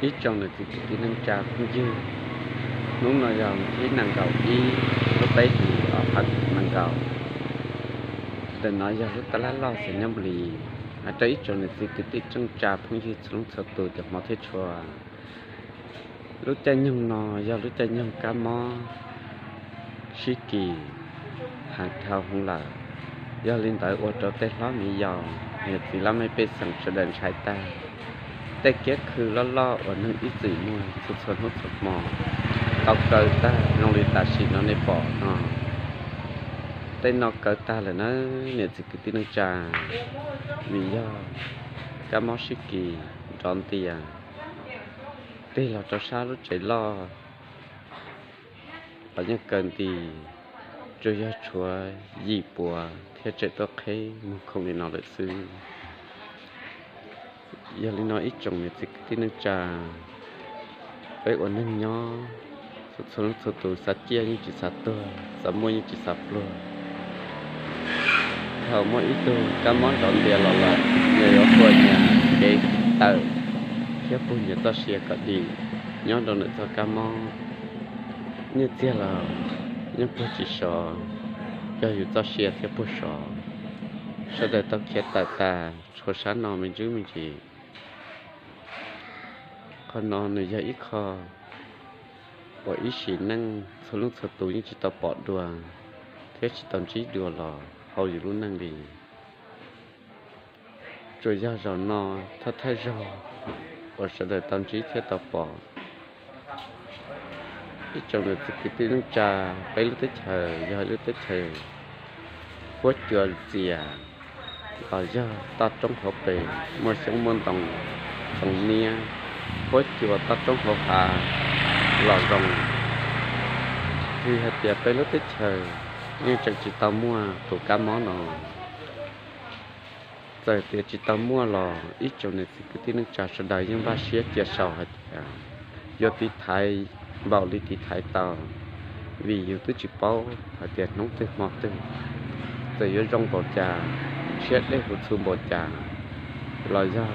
Ib tsoom niam txiv kwv tij neej tsa phooj ywg, hnub no yog thib nees nkaum ib lub peb hlis ob phav nees nkaum. Ntawm no yog lub tab laj loj xeev Nyab Lis, hais rau ib tsoom niam txiv kwv tij neej tsa phooj ywg txhua leej txhua tus cov hmov thiab tshua. Lub caij nyoog no yog lub caij nyoog kab mob sib kis heev dhau hwv lawm. Yog li ntawd ua rau tej hlob miv yaus, niam txiv laj mej pej xeem sawv daws ntshai tag. Tej kiab khw loj loj uas neeg ib txwm muag txhua txhua hnub txhua hmo tau kaw tag zoo li tam sim no nej pom no. Tej no kaw tag lawm nawb niam txiv kwv tij neej tsa, vim yog kab mob sib kis nrov ntias tig los rau sab lub tsev loj los yeej kaw nti, tsuas yog tshuav yim puav thiab tseem tuaj qheb muag khoom li no lawm xwb. Yog li no ib tsoom niam txiv kwv tij neej tsa, peb ua neeg nyob txhua leej txhua tus xav ciaj yeej tsis xav tuag, xav muaj yeej tsis xav pluag. Thaum muaj ib tug kab mob nrov ntias los lawm, nyias yuav puag nyias kev tawm thiab puag nyias txoj sia kom dim nyob rau ntawm txoj kab mob. Nyiaj txiag los yeej puag tsis sov, yog yus txoj sia thiaj puag sov. Sawv daws tau khiav tawm tas tshuav sab no me ntsis me ntsis. Qhov no nws yog ib qho uas ib sim neej txhua leej txhua tus yeej tsis tau pom dua thiab tsis tau ntsib dua los hauv yus lub neej li. Tsuas yog zaum no thawj thawj zaug uas sawv daws tau ntsib thiab tau pom. Ib tsoom niam txiv kwv tij neej tsa, peb lub teb chaws yog ib lub teb chaws huab cua txias los yog toj roob hauv pes muaj xyoob muaj ntoo, txoov niab, huab cua toj roob hauv hav los zoo. Vim hais tias peb lub teb chaws yeej tseem tsis tau muaj tus kab mob no. Txawm tias tsis tau muaj los ib tsoom niam txiv kwv tij neej tsa sawv daws yeej npaj siab cia sau hais tias yuav tiv thaiv npaum li tiv thaiv tau, vim yus twb tsis paub hais tias hnub twg hmo twg, txawm yuav zoo npaum cas, siab dej huv txhuv npaum cas, los yog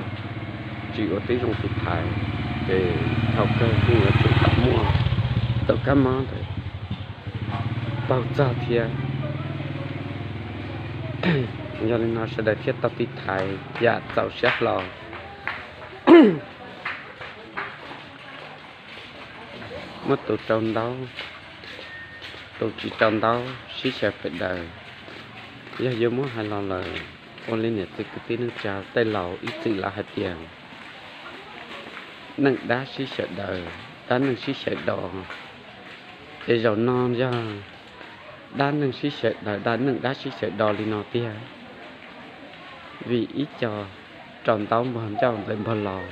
tsis ua tib zoo tiv thaiv, ces thaum kawg kuj yuav tsum tau muaj tus kab mob ntawd paug txog thiab. Yog li no sawv daws thiaj tau tiv thaiv yam txaus siab hlo. Muaj tus rau ntaub, tus tsis rau ntaub sib xyaw pes daws. Yog yuav muab hais los lawm, ua li niam txiv kwv tij neej tsa tej laus ib txwm lawv hais tias neej dab sib xyaw daws, dab neeg sib xyaw do. Ces zaum no yog dab neeg sib xyaw daws, dab neeg dab sib xyaw do li no tiag. Vim ib co rau ntaub npog ncauj ntawm npog los,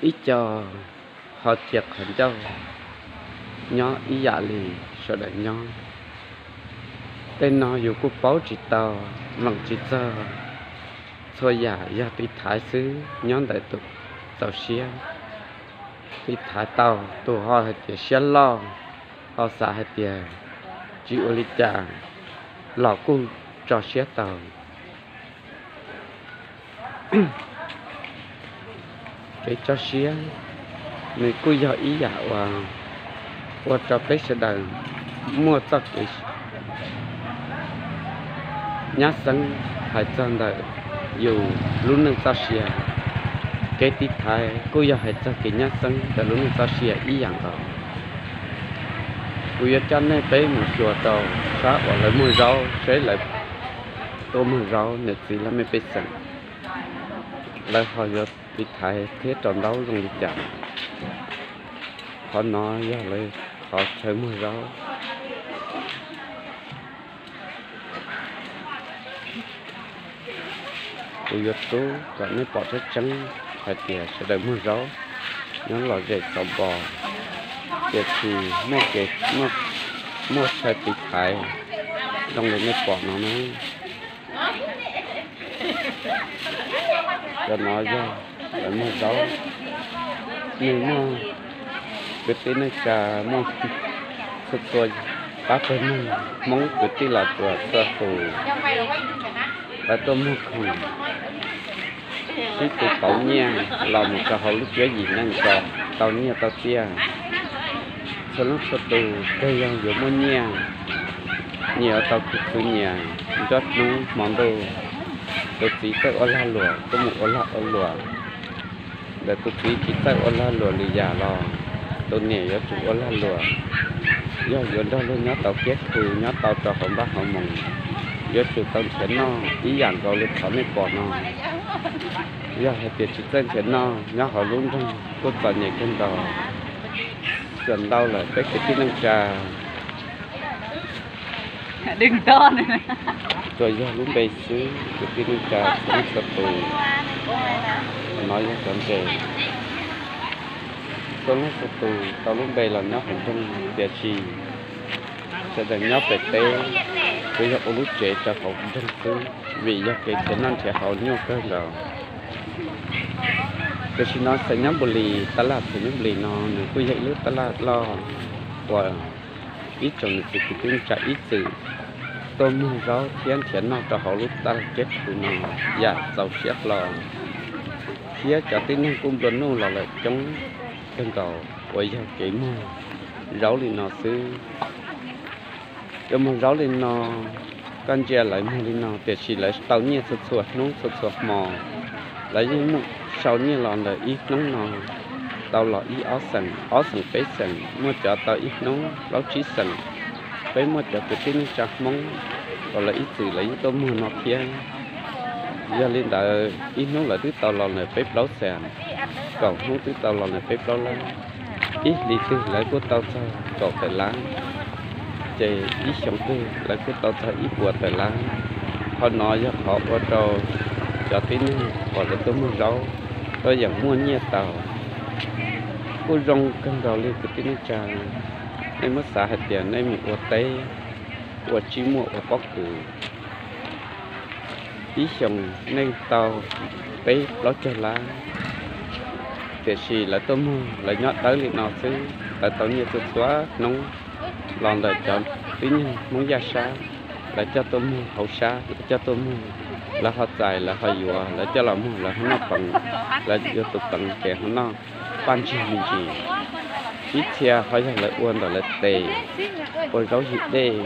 ib co ho cia qhov ncauj nyob ib yam li sawv daws nyob. Tej no yus kuj paub tsis tau, mloog tsis txog, txhua yam yog tiv thaiv xwb nyob ntawm tus txaus siab. Tiv thaiv tau tus ho hais tias siab loj, ho xav hais tias tsis ua li cas los kuj tso siab tau. Kev tso siab nws kuj yog ib yam uas ua rau peb sawv daws muaj txoj kev nyab xeeb hais txog ntawm yus lub neej txoj sia. Kev tiv thaiv kuj yog hais txog kev nyab xeeb ntawm lub neej txoj sia ib yam nkaus. Kuv yuav coj nej peb mus xyuas rau sab uas lawv muag zaub, seb lawv tuaj muag zaub, niam txiv laj mej pej xeem, lawv ho yuav tiv thaiv thiab rau ntaub zoo li cas. Qhov no yog lawv qhov chaw muag zaub. Kuv yuav rub kom nej pom tseeb tseeb hais tias sawv daws muag zaub nyob lom zem txaus npo, tiam sis muaj kev, muaj chaw tiv thaiv zoo li nej pom no na. Cov no yog lawv muag zaub, nws muaj kwv tij neej tsa, muaj txhua txhua pab pawg neeg Hmoob kwv tij los txhua txhua tus, lawv tuaj muag khoom. sib tw pauv nyiaj los mus rau hauv lub cuab yim neej kom tau nyiaj tau txiaj. Txhua leej txhua tus kawg yog yuav muaj nyiaj, nyias yuav tau khwv khwv nyias nruab hnub hmo ntuj. Tus txiv txawj ua lag luam, tuaj mus ua lag ua luam. Ntawm tus txiv tsis txawj ua lag luam lwm yam los tus niam yuav tsum ua lag luam. Yog yuav nrog luag nyob tau kiab khw, nyob tau rau hauv npab hauv moos, yuav tsum tau nrhiav noj ib yam nkaus li qhov nej pom no. Yog hais tias tsis txawj nrhiav noj, nyob hauv lub nroog kuj txom nyem kawg nkaus. Txawm ntau lawm peb kwv tij neej tsa tsuas yog lub npe xwb, kwv tij neej tsa txhua leej txhua tus. No yog cov ntses, txhua leej txhua tus tau lub npe los nyob hauv nroog, tiam sis sawv daws nyob pem teb, kuj yog ua lub tsev rau hauv nroog xwb, vim yog kev nrhiav noj nrhiav haus nyuaj kawg nkaus. Tam sim no Xais Nyab Npus Lis, taj laj Xais Nyab Npus Lis no nws kuj yog ib lub taj laj loj uas ib tsoom niam txiv kwv tij neej tsa ib txwm tuaj muag zaub thiab nrhiav noj rau hauv lub taj laj kiab khw no yam txaus siab hlo, thiab cov tib neeg kuj nplua nuj los lawm coob kawg nkaus uas yog kev muag zaub li no xwb. Yuav muag zaub li no, koj ntsia lawv muag li no tiam sis lawv tau nyiaj txhua txhua hnub txhua txhua hmo. Lawv yeej muaj sau nyiaj los ntawm ib hnub no tau los ib ob xeem, ob xeem peb xeem, muaj cov tau ib hnub plaub tsib xeem. Peb muaj cov kwv tij neej tsa Hmoob uas lawv ib txwm lawv yeej tuaj muag no thiab. Yog li ntawd ib hnub lawv twb tau los ntawm peb plaub xeem, kaum hnub twb tau los ntawm peb plaub lab, ib hlis twg lawv kuj tau txog kaum tawm lab, ces ib xyoos twg lawv kuj tau txog ib puas tawm lab. Qhov no yog qhov ua rau cov tib neeg uas lawv tuaj muag zaub tuaj yeem muaj nyiaj tau. Kuj zoo kawg nkaus li kwv tij neej tsa, nej muab xav hais tias nej mus ua teb, ua tsib muaj ua pob kws, ib xyoos nej tau peb plaub caug lab, tiam sis lawv tuaj muag lawv nyob dawb li no xwb, lawv tau nyiaj txhua txhua hnub los ntawm cov tib neeg Hmoob Yaj Sab, lawv coj tuaj muag hauv sab, lawv coj tuaj muag, lawv ho txais lawv ho yuav, lawv coj los muag lawv ho noj peev, lawv yuav tus peev ces ho noj paj ntsig me ntsis. Ib txhia ho yog lawv ua ntawm lawv tes, ua zaub yig dej,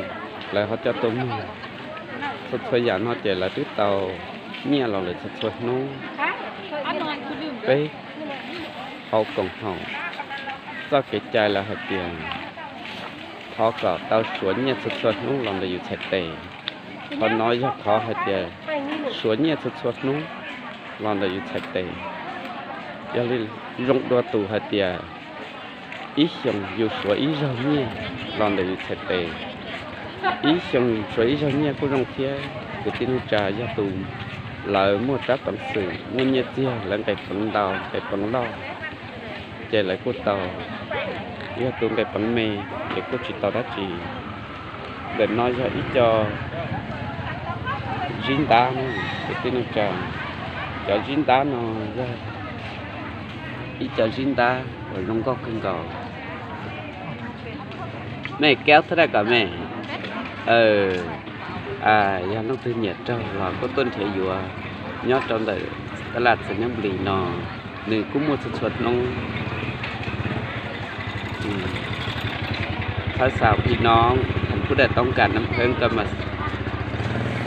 lawv ho coj tuaj muag. Txhua txhua yam no ces lawv twb tau nyiaj los lawm txhua txhua hnub. Peb hauv koom haum txoj kev cai lawv hais tias thov kom tau suav nyiaj txhua txhua hnub los ntawm yus txhais tes. Qhov no yog qhov hais tias suav nyiaj txhua txhua hnub los ntawm yus txhais tes. Yog li zoo dua tus hais tias ib xyoos yus suav ib zaug nyiaj los ntawm yus txhais tes. Ib xyoos suav ib zaug nyiaj kuj zoo thiab. Kwv tij neej tsa yog tus lawv muaj rab peev xwm muaj nyiaj txiag lawv nqis peev ntau nqis peev loj, ces lawv kuj tau. Yog tus nqis peev me ces kuj tsis tau dab tsi. Ntawm no yog ib co zib ntab na, kwv tij neej tsa. Cov zib ntab no yog ib co zib ntab uas zoo nkauj kawg nkaus. Mej kaub thab daj kom mej. Yog leej twg nyiam raug los kuj tuaj nrhiav yuav nyob rau ntawm taj laj Xais Nyab Npus Lis no, nws kuj muaj txhua txhua hnub. Thab xav phi no, thaum pub dam toob kas nam phab ko mas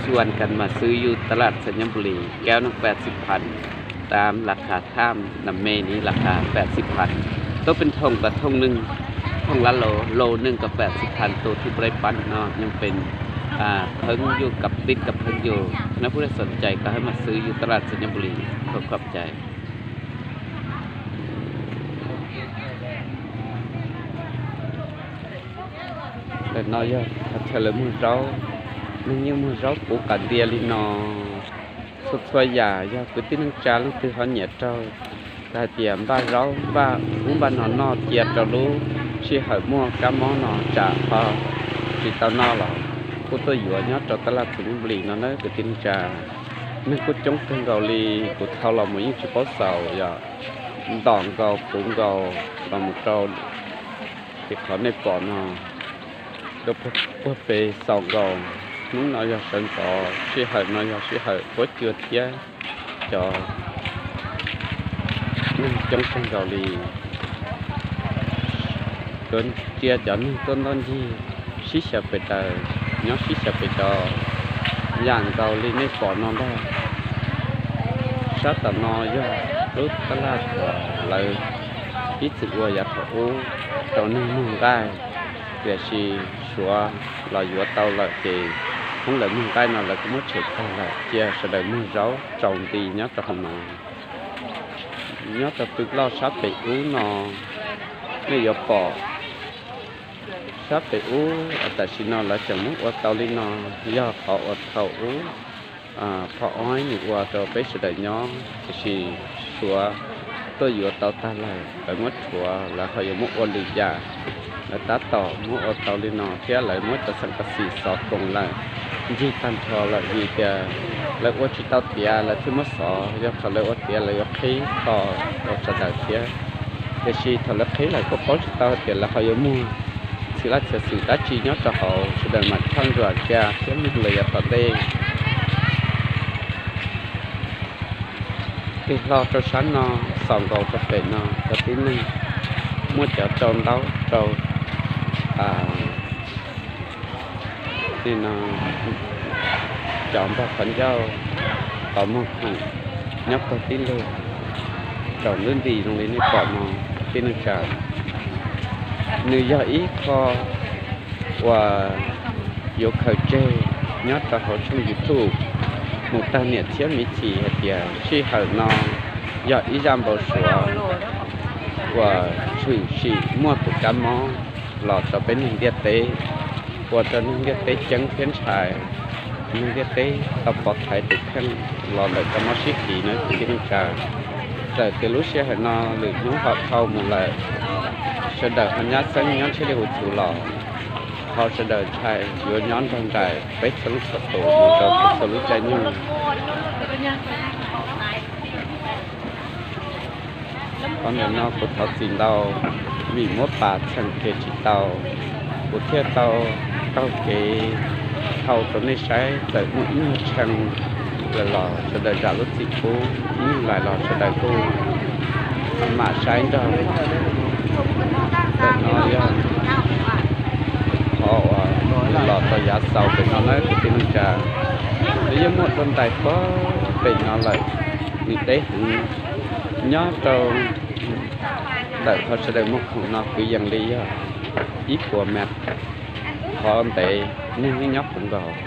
xuas kas mas xwb yus taj laj Xais Nyab Npus Lis kaub nam pam xib phas, tam las khas tham nam me ni las khas pam xib phas. Tuaj peb thooj kom thooj neeg, thooj lab los los neeg kom pam xib phas, tus thib peb pab no yeej peb pheeb yus kom pib kom pheeb yus. Nab pub dam xoom cai kom hab mas xwb yus taj laj Xais Nyab Npus Lis, khov khov cai. Ntawm no yog chaw lawv muag zaub, neeg yeej muag zaub puv qas ntia li no. Txhua txhua yam yog kwv tij neej tsa leej twg ho nyiam raug hais tias npaj zaub npaj ub npaj no noj cia rau lub sij hawm muaj kab mob no tsam ho tsis tau noj los kuj tuaj yuav nyob rau taj laj Xais Nyab Npus Lis no na kwv tij neej tsa. Neeg kuj coob kawg nkaus li, kuv thau los mus yeej tsis paub xaus, yog ntom nkaus puv nkaus los mus rau tim qhov nej pom no, rau puag pem xaus nkaus. Hnub no yog sawv ntxov, sij hawm no yog sij hawm huab cua thiab cov Neeg coob kawg nkaus li, tuav ntsia cov neeg tuaj ntoj ncig sib xyaw pes daws, nyob sib xyaw pes cov yam nkaus li nej pom no ntag. Sab tom no yog lub tab laj uas lawv ib txwm ua yav thaum ub rau neeg muag nqaij, tiam sis Suav los yuav tau lawm ces hoob lawv muag nqaij no lawv kuj muab tshem tag lawm, cia sawv daws muag zaub tsaus nti nyob rau hauv no. Nyob rau pw loj sab pem ub no, nej yuav pom sab pem ub tam sim no lawv tseem muab ua tau li no, yog qhov uas thaum ub phom ob nws ua rau peb sawv daws nyob, tiam sis Suav tuaj yuav tau tag lawm, lawv muab rhuav, lawv ho yuav muab ua lwm yam. Lawv tab tom muab ua tau li no thiab lawv muab cov xeem kas xim xov koos lawm, ncig tag nrho lawm vim tias lawv ua tsis tau tiav lawv thiaj muab xov, yog thaum lawv ua tiav lawv yuav qhib kho rau sawv daws thiab. Tiam sis thaum lawv qhib lawm kuj paub tsis tau hais tias lawv ho yuav muag txhia laj txhia xwm dab tsi nyob rau hauv, sawv daws mam choj ntsuam cia thiab mloog lawm yav tom ntej. Tig hlo rau sab no, xaus nkaus rau pem no cov tib neeg muaj cov rau ntaub rau li no, cov npog qhov ncauj, qhov muag khoom nyob pawg tib lug, tsaus ntuj nti zoo li nej pom no. Tib neeg tsa, nws yog ib qho uas yuav khaws tseg nyob rau hauv tshooj YouTube mus tag niam txhiab miv txhis hais tias sij hawm no yog ib zaj npau suav uas tshwm sim muaj tus kab mob los rau peb neeg ntiaj teb, ua rau neeg ntiaj teb ceeb thiab ntshai. Neeg ntiaj teb tau pov thaiv tus kheej los ntawm kab mob sib kis no kwv tij neej tsa. Txawm tias lub sij hawm no lwm hnub ho dhau mus lawm, sawv daws ho nyab xeeb nyob ntshiab li hu txhuv los, thov sawv daws ntshai yuav nyob nrog nraim peb txhua leej txhua tus mus rau txhua lub caij nyoog. Qhov ntawm no kuv thov txim ntau, vim muab pas txheem kiag tsis tau, kuv thiaj tau taug kev thau rau nej saib. Txawm muaj ib nyuag tshee lawm los sawv daws zam lub txim pub, ib nyuag laim los sawv daws kuj mam saib nrog. Ntawm no yog qhov uas los rau yav xaus pem no na kwv tij neej tsa. Nws yeej muaj rau ntais pog pem no lawm, nws deb heev. Nyob rau ntawm qhov sawv daws muag khoom no kwv yees li yog ib puas mev, qhov ntev neeg yeej nyob puv nkaus.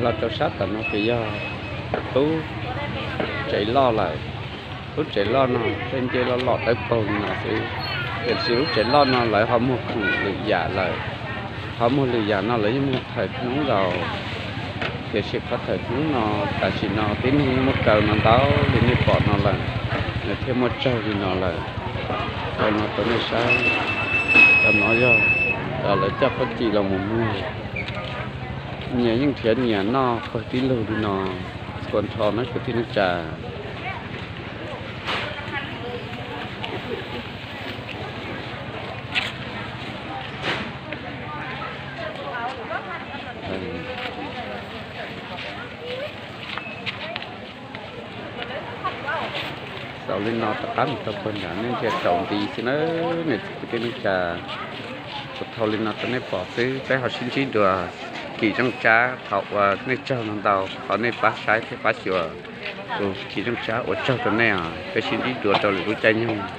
Los rau sab tom no ces yog lub tsev loj lawm. Lub tsev loj no tej nce loj loj dawb paug li no xwb, tiam sis lub tsev loj no lawv ho muag khoom lwm yam lawm. Qhov muag lwm yam no lawv yeej muag thawm hnub nkaus, tiam sis qhov thawm hnub no tam sim no tib neeg yeej muab kaw no ntau li nej pom no lawm, nws thiaj muaj tsawg li no lawm. Cov no rau nej saib, cov no yog cov lawv coj pob kis los mus muag. Nyias yeej nrhiav nyias noj pawg tib lug li no txhua nrho na kwv tij neej tsa. Xaus li no tom qab mus rau puag nram nej ntsia tsaus nti xwb na, niam txiv kwv tij neej tsa. Kuv thau li no rau nej pom xwb, peb ho sib ntsib dua. Kim Zooj Tsab thov ua nej tsaug ntau ntau qhov nej pab saib thiab pab xyuas. Kuv Kim Zooj Tsab ua tsaug rau nej os, peb sib ntsib dua rau lwm lub caij nyoog.